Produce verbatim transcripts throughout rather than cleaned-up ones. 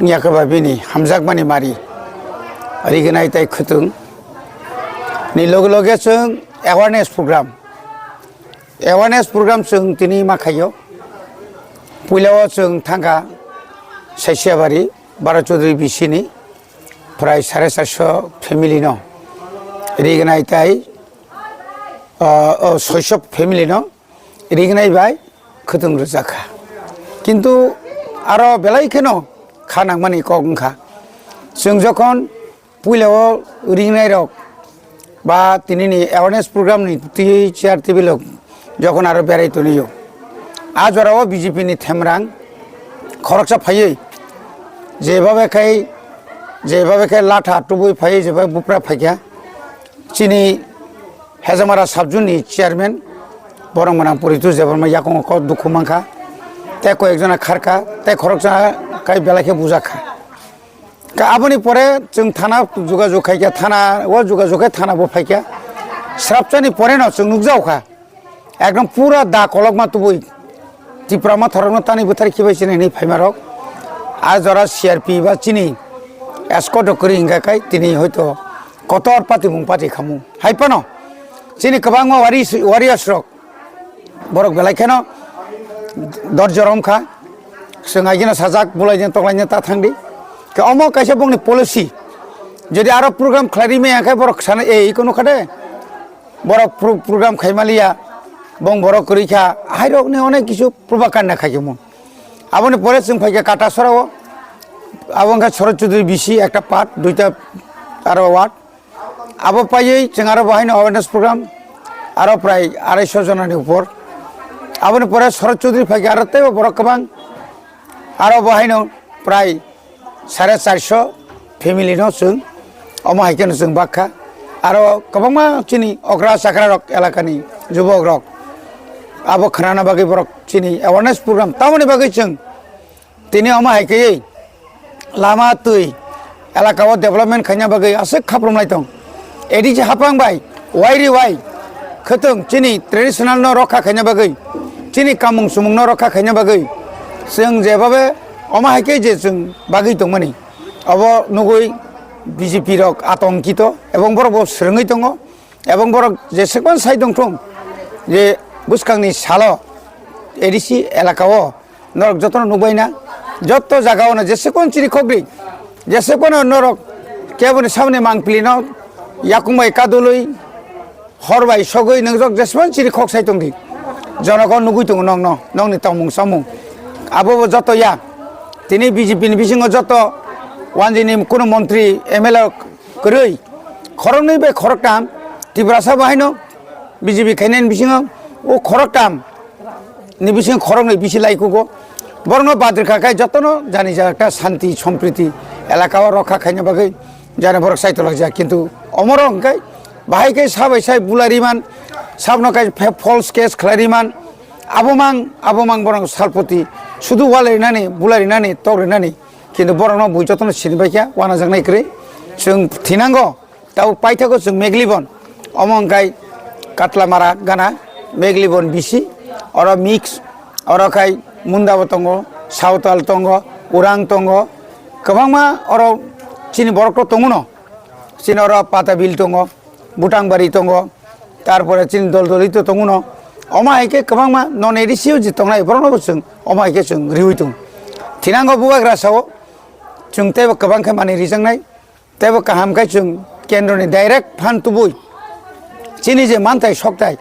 Yakaba bini hamjakmani mari rignai tai khwtwng ni loge loge chwng awareness program, awareness program chwng tini ma khaio. Puilao chwng thangkha Saisiabari Bharat Chaudhary B C ni prai sare charso family no rignai tai, ah, oh, soiso family no rignai bai khwtwng rwjak kha. Kintu aro belai kheno kha nangmani kok wngkha. Chwng jokhon puilao ringnai rok ba tinini awareness program ni twi chair table rok jokhon aro berai tonio, a jorao B J P ni themrang khoroksa phaiwi jebabe khai, jebabe khai latha tubui phaiwi jebabe bupra phaikha chini Hejamara subzone ni chairman borok mwnang Poritu Debbarma yakungo kok dukhu mankha, tei koi ekjona kharkha, tei khoroksa kai belai khe bujakha. Ka aboni pore chwng thana jogajog khaikha, thana o jogajog khai thana bo phaikha. Srapchani pore no chwng nukjaokha, ekdom pura da kolokma tubui Tipra Motha rokno tani bwthar khibai chini hinwi phaimarok. A jora C R P ba chini escort rok kwrwi hingkha khai tini hoito kotor patimung pati khamu. Hai phano chini kwbangma wari-, warriors rok borok belai kheno dorjo romkha. Chwng aigeno sajak, bulaino toklaino ta thangdi. Khe omo kaisa bongni policy. Jodi aro program khlai ri maya khe borok sana, "Ei, iko nukha de." Borok pro-, program khaimaliya, bong borok kwrwi kha, hairokni onek kisu propaganda khaikhe mun. Aboni pore chwng phaikha Katasora o, abo wngkha Sharad Chaudhary B C ekta part, duita aro ward. Abo paiwi chwng aro bo haino awareness program, aro prai arai sho jonani upor. Aboni pore Sharad Chaudhary phaikha aro teibo borok kwbang, aro bo haino prai sare charso family no chwng omo hai kheno chwng bakha. Aro kwbangma chini okra chakra rok elakani jubok rok abo khnana bagwi borok chini awareness program tamoni bagwi chwng tini omo hai khe lama twi elaka o development khaina bagwi aswk khaprum lai tong. A D C hapang bai wai ri wai khwtwng chini traditional no rokha khaina bagwi, chini kamung sumung no rokha khaina bagwi chwng jebabe omo hai khe je chwng bagwi tongmani. Obo nugwi B J P rok atongkito ebong borok bo swrwngwi tongo, ebong borok jeswkmani sai tongthung je bwskangni salo A D C elaka o norok jotono nukbaina, joto jaga ono jeswkmani chirikhokdi, jeswkmano norok keboni samni mangpili no yakung bai kadulwi hor bai sogwi nwngjak jesmani chiri khok sai tongdi. Jonogo nugwi tongo nokno, nokni tongmung samung. Abo bo joto ya. Tini B J P ni bisingo joto wanjini kuno montri M L A kwrwi khoroknwi bai khoroktam Tiprasa bo haino B J P khainani bisingo o khoroktam ni bisingo khoroknwi bisi lai kugo. Borokno badrikha khe jotono jani jaga ekta shanti sompriti elaka o rokha khaina bagwi jani borok saitolak jak, kintu omoro hwnkhe bahai khe sabai sai bulai riman, sabno khe fe-, false case khlai riman, abo mang, abo mang borok salpoti sudu walai rinani, bulai rinani, tok rinani, kintu borokno bui jotono sinibaikha, wanajaknai kwrwi. Chwng thinango. Tabuk paithago chwng Meglibon, omo wngkhai Katlamara gana, Meglibon bisi, oro mix, oro khai Mundabo tongo, Sawtal tongo, Urang tongo, kwbangma oro chini borok to tongo no, chini oro Patabil tongo, Butangbari tongo, tarpore chini Doldoli to tongo no, omo hai khe kwbangma non A D C o je tongnai borokno bo chwng omo hai khe chwng riui tongo. Thinango bubagra sao chwng teibo kwbang khe manwi rijaknai. Teibo kaham khe chwng kendroni direct phan tubui chini je manthai sokthai,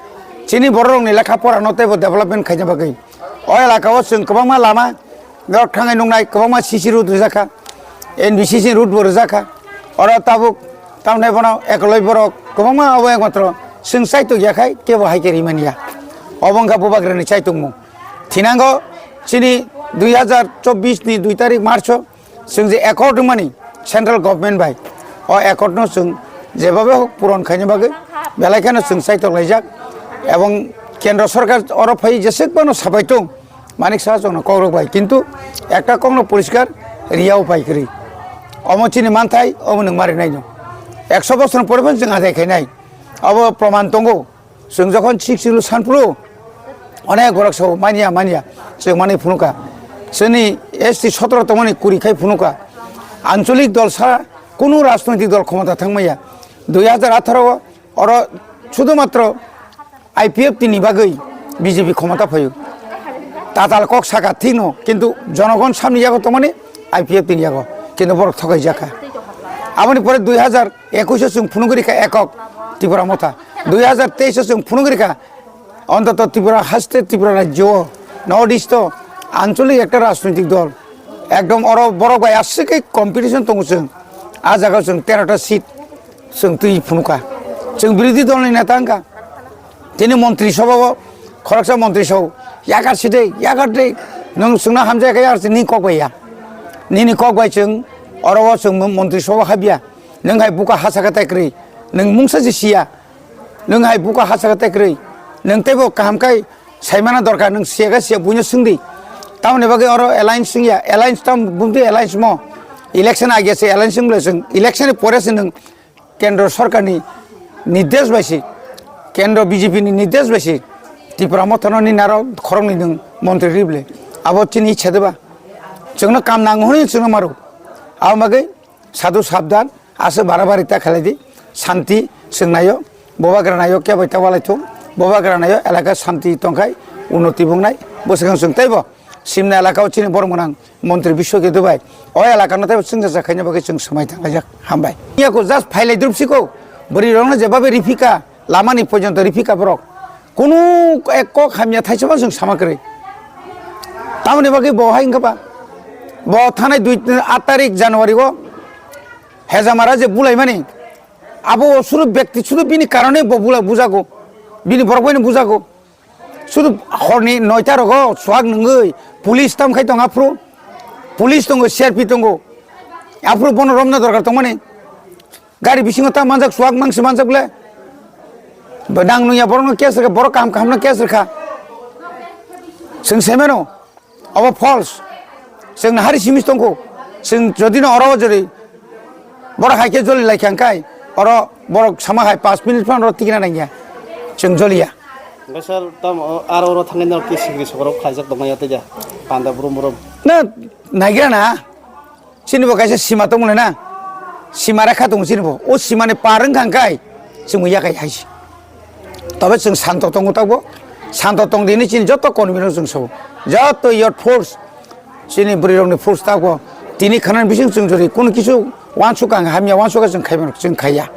chini bororokni lekha porano teibo development khaina bagwi o elaka o chwng kwbangma lama norok thangwi nuknai, kwbangma C C road rwjak kha, N B C C road bo rwjak kha. Oro tabuk tamni bono ekoloi borok kwbangma abo ekmatro chwng chaitok ya khai kebo hai khe rimani ya. Obo wngkha bubagrani chaitokmung. Thinango chini dui hazar chobbish ni dui tarik March o chwng je accord wngmani central government bai, o accord no chwng jebabe hok puron khaina bagwi belai kheno chwng chaitok laijak, ebong kendro sorkar oro phai jeswk phano sabai tong, Manik Saha chwngno kokrok bai, kintu ekta kokno poriskar riya upai kwrwi. Omo chini manthai, omo nwng marinai no. Ekso bosor ni pore phano chwng ajai khainai. Obo proman tongo. Chwng jokhon six Schedule san phuru, onek borok sao, manya, manya, chwng manwi phunukha. Chini S T sotoro tongmani kuri khai phunukha. Ancholik dol sa kunu rajnoitik dol khomota thangmaya. Dui hajar atharo oro sudhumatro I P F T ni bagwi B J P khomota phaio. Tatal kok saka thikno, kintu jonogon samni yago tongmani I P F T ni yago, kintu borok thokai jakha. Aboni pore dui hajar ekush o chwng phunugwi rikha ekok Tipra Motha, dui hajar teis o chwng phunugwi rikha ontoto Tripura haste, Tripura rajyo o, North East o ancholik ekta rajnoitik dol, ekdom oro borok bai aswk competition tongo chwng. A jaga o chwng tero ta seat chwng twi phunukha. Chwng birodhi dol ni neta wngkha. Tini montri sabha o khoroksa montri sabo yakar side yakar de, nwng chwngno hamjak khe yakar se nini kok bai ya. Nini kok bai chwng oro o chwng montri sabha habya. Nwng hai buka hachaka tai kwrwi, nwng mungsa se siya. Nwng hai buka hachaka tai kwrwi, nwng teibo kaham khai saimana dorkar, nwng siya khe siya buino swngdi. Tamoni bagwi oro alliance swngya, alliance tam bumtwi alliance mo. Election age se alliance wng belai chwng, election ni pore se nwng kendro sorkar ni nirdesh bai se, kendro B J P ni nirdesh bai se Tipra Motha no ni naro khoroknwi nwng montri ribele. Abo chini ichha de ba? Chwngno kam nango hwnwi chwngno maro. Abo bagwi Sadhu sabdan, aswk barabari ta khalai di, shanti chwng naio, bobagra naio, kebo ta walai thung, bobagra naio, elaka shanti tongkhai, unnoti bungnai, bwswkang chwng teibo, Simna elaka o chini borok mwnang montri Biswaketu bai, o elaka no teibo chwng jajak khaina bagwi chwng swmai thanglaijak, hambai. Yako just phailai drup siko, bwrwi rokno jebabe rifika, lamani pojonto rifika borok. Kunu ek kok hamya thaisama chwng sama kwrwi. Tamoni bagwi bo hai wngkha ba? Bo thanai dui, aat tarik January o Hejamara je bulaimani, abo sudu bekti sudu bini karone bo bula bujago, bini borok baino bujago. Sudu horni noita rogo chuak nungwi police tam khai tong aphuru, police tongo, C R P tongo, aphuru bono romna dorkar tongmani. Gari bisingo ta manjak, chuak mangsi manjak le. Bo nang nungya borokno case rwkha, borok kaham kahamno case rwkha. Chwng semeno, obo false. Chwng hari simi tongkho. Chwng jodi no oro jori borok hai khe joli lai kha, hwnkhe oro borok sama hai panch minute phano oro tikna nangya. Chwng joliya. Hwnkhe sir, tamo aro oro thangwi no case rwkha, sokorok khlaijak tongmani ya tei ya. Panda brum brum. Na, naigra na. Chini bo kaisa sima tongmani na, sima rekha tongo chini bo. O simani par wngkha hwnkhe chwng bo yakai hai se. Tobe chwng santo tongo tabuk. Santo tong dini chini joto kormi rok chwng sabo. Joto your force. Chini bwrwi rokni force tabuk. Tini khanani bising chwng jori kunu kisu wansuk ang hamya wansuk chwng khaimano chwng khaiya.